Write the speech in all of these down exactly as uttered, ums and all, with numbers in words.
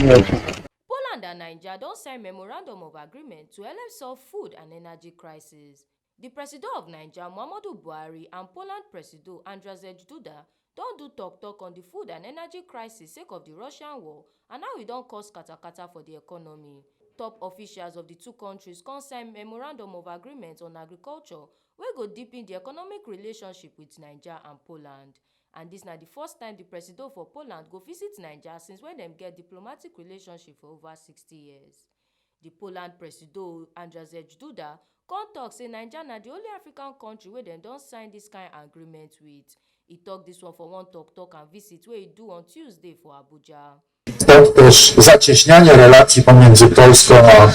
Poland and Niger don sign memorandum of agreement to help solve food and energy crisis. The Presido of Niger, Muhammadu Buhari, and Poland Presido, Andrzej Duda, don do talk talk on the food and energy crisis sake of the Russian war and how e don cause katakata for the economy. Top officials of the two countries come sign memorandum of agreement on agriculture wey go deepen the economic relationship with Niger and Poland. And this na the first time the Presido for Poland go visit Niger since when dem get diplomatic relationship for over sixty years. The Poland Presido, Andrzej Duda, come talk say Niger na the only African country wey dem don sign this kind agreement with. He talk this one for one talk talk and visit wey he do on Tuesday for Abuja. Stąd też zacieśnianie relacji pomiędzy Polską a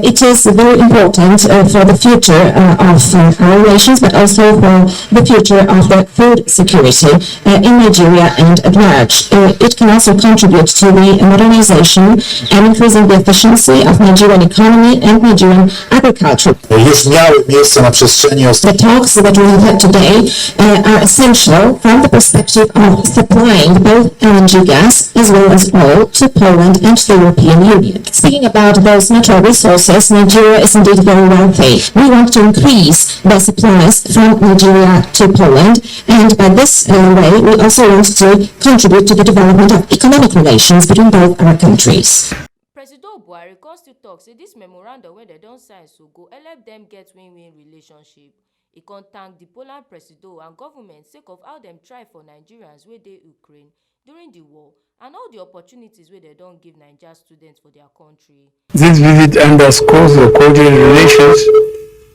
It is very important uh, for the future uh, of uh, our relations, but also for the future of the food security uh, in Nigeria and at large. Uh, it can also contribute to the modernization and increasing the efficiency of Nigerian economy and Nigerian agriculture. Już miały miejsce na przestrzeni The talks that we have had today uh, are essential from the perspective of supplying both L N G gas as well as oil to Poland and the European Union. Speaking about those natural resources, Nigeria is indeed very wealthy. We want to increase the supplies from Nigeria to Poland, and by this uh, way, we also want to contribute to the development of economic relations between both our countries. Presido Buhari come still talk say this memorandum wey dem don sign so go help dem get win-win relationship. He come thank the Poland Presido and government sake of how dem try for Nigerians wey dey Ukraine during the war and all the opportunities wey dem don give Naija students for their country. This visit underscores the cordial relations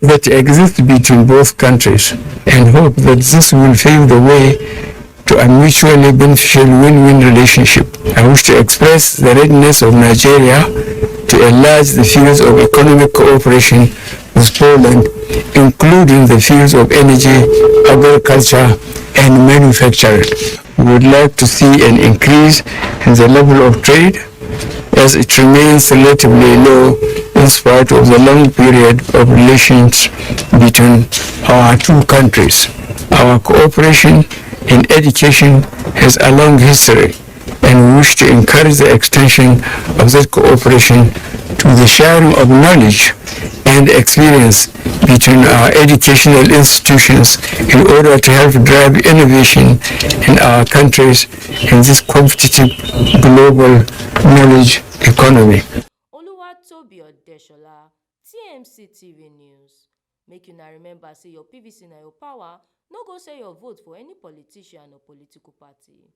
that exist between both countries and hope that this will pave the way to a mutually beneficial win-win relationship. I wish to express the readiness of Nigeria to enlarge the fields of economic cooperation with Poland, including the fields of energy, agriculture, and manufacturing. We would like to see an increase in the level of trade as it remains relatively low in spite of the long period of relations between our two countries. Our cooperation in education has a long history, and we wish to encourage the extension of that cooperation to the sharing of knowledge and experience between our educational institutions in order to help drive innovation in our countries in this competitive global knowledge economy. Oluwatobi Odeshola, T M C T V News. Make una remember say your P V C na your power, no go sell your vote for any politician or political party.